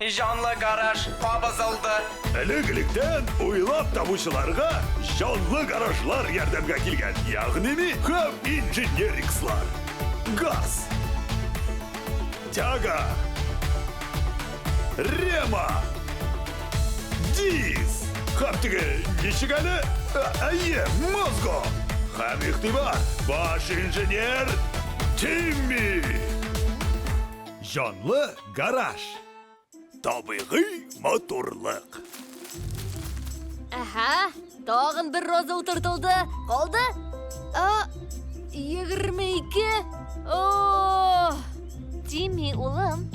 Җанлы гараж кабызылды. Элек-электән уйлап табучыларга җанлы гаражлар ярдәмгә килгән, ягъни ми һәм инженерикслар. Газ. Тяга. Рема. Диз. Һәм теге ничек әле? Әйе, мозго. Һәм игътибар, баш инженер Тимми. Җанлы гараж. Табигый матурлык. Әһә, тагын бер роза утыртылды. Калды? А, 22. О! Тимми, улым.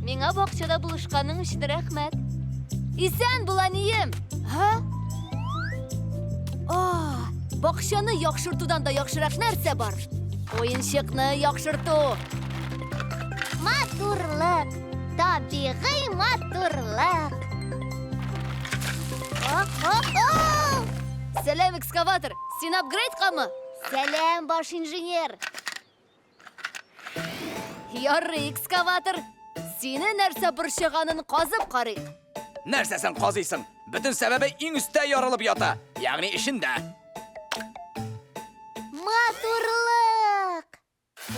Миңа бакчада булышканың өчен рәхмәт. Исән бул, әнием. Һа? О, бакчаны яхшыртудан да яхшырак нәрсә бар? Уенчыкны яхшырту. Матурлык! Табигый матурлык! О-о-о! Сәлам, экскаватор! Син апгрейдкамы? Сәлам, баш инженер! Ярый, экскаватор! Сине нәрсә борчыганын казып карыйк. Нәрсәсен казыйсың? Бөтен сәбәбе иң өстә ярылып ята, ягъни эчендә. Матурлык!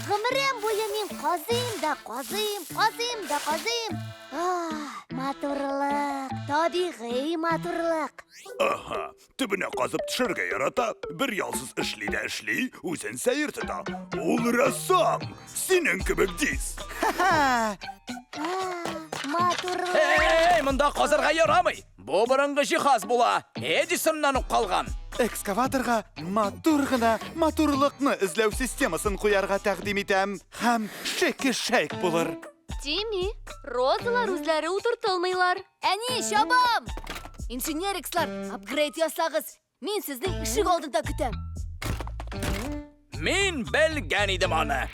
Гомерем буе мин казыйм да казыйм, казыйм да казыйм. Ах, матурлык, табигый матурлык. Аһа, төбенә казып төшәргә ярата, бер ялсыз эшли дә эшли, үзен сәер тота. Ул рәссам, синең кебек Диз. Ах, матурлык. Эй, монда казырга ярамый. Бу борынгы җиһаз була. Эдисоннан ук калган. Экскаваторга матур гына матурлыкны эзләү системасын куярга тәкъдим итәм. Һәм шеки-шейк булыр. Тимми, розалар үзләре утыртылмыйлар. Әни, чабам! Инженерикслар, апгрейд ясагыз. Мин сезне ишек алдында көтәм. Мин белгән идем аны.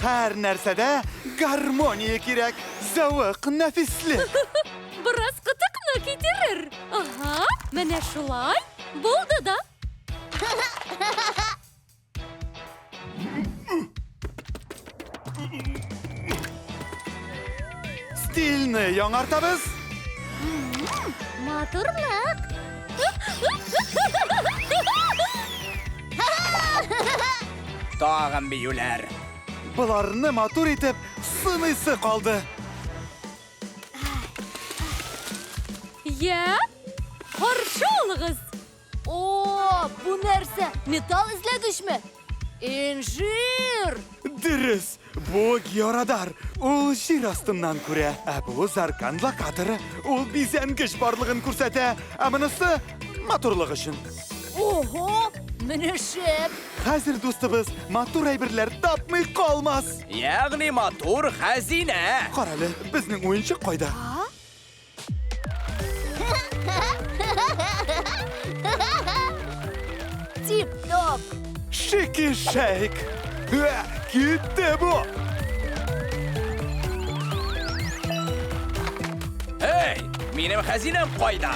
Һәр нәрсәдә гармония кирәк. Зәвык, нәфислек. Бераз кытыкны китерер. Ага, менә шулай. Булды да. Стильне яңартабыз. Матурлык. Тагын биюләр. Боларны матур итеп сыныйсы калды. Я, каршы алыгыз. О, бу нәрсә? Металл эзләгечме? Инжир! Дөрес, бу георадар. Ул җир астыннан күрә. Ә бу заркан локаторы. Ул бизәнгеч барлыгын күрсәтә. Ә монысы матурлык өчен. Ого, менә шәп! Хәзер дустыбыз матур әйберләр тапмый калмас. Ягъни матур хәзинә. Карале, безнең уенчык кайда? Тип-топ! Шики-шейк! Китте бу! Эй, минем хәзинәм кайда?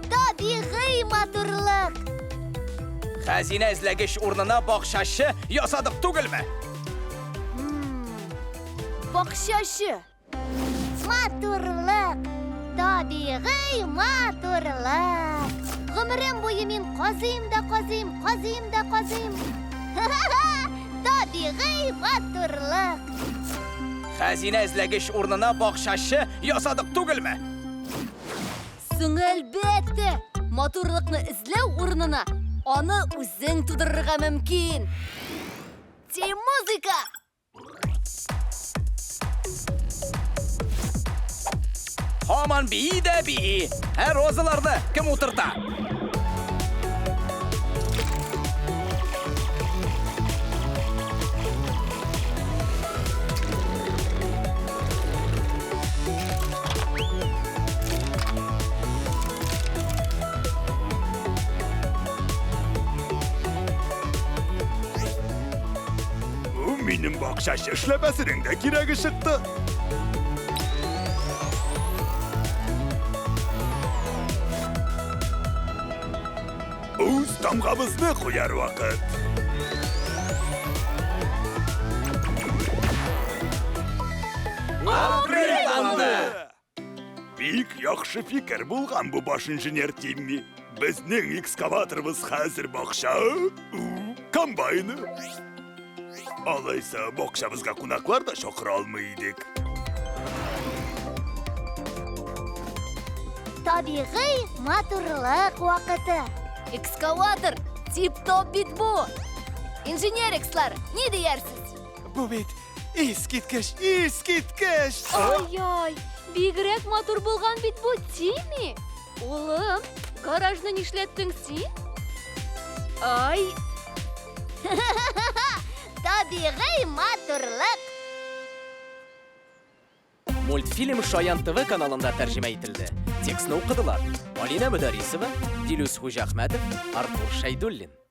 Табигый матурлык! Хәзинә эзләгеч урынына бакчачы ясадык түгелме? Бакчачы! Матурлык! Табигый матурлык! Гомерем буе мин казыйм да казыйм, казыйм да казыйм. Табигый матурлык! Хәзинә эзләгеч урынына бакчачы ясадык түгелме? Соң әлбәттә! Матурлыкны эзләү урынына аны үзең тудырырга мөмкин. Тим музыка! Һаман бии дә бии. Ә розаларны кем утырта? Минем бакчачы эшләпәсенең дә кирәге чыкты. Үз тамгабызны куяр вакыт. Апгрейдланды! Бик яхшы фикер булган бу, баш инженер Тимми. Безнең экскаваторыбыз хәзер бакча комбайны. Алайса бакчабызга кунаклар да чакыра алмый идек. Табигый матурлык вакыты. Экскаватор! Тип-топ бит бу! Инженерикслар, ни диярсез? Бу бит искиткеч, искиткеч! Ай-яй, бигрәк матур булган бит бу, Тимми! Улым, гаражны нишләттең син? Ай! Табигый матурлык. Мультфильм Шаян ТВ каналында тәрҗемә ителде. Текстны укыдылар Алинә Мөдәрисова, Дилүс Хуҗахмәтов, Артур Шәйдуллин.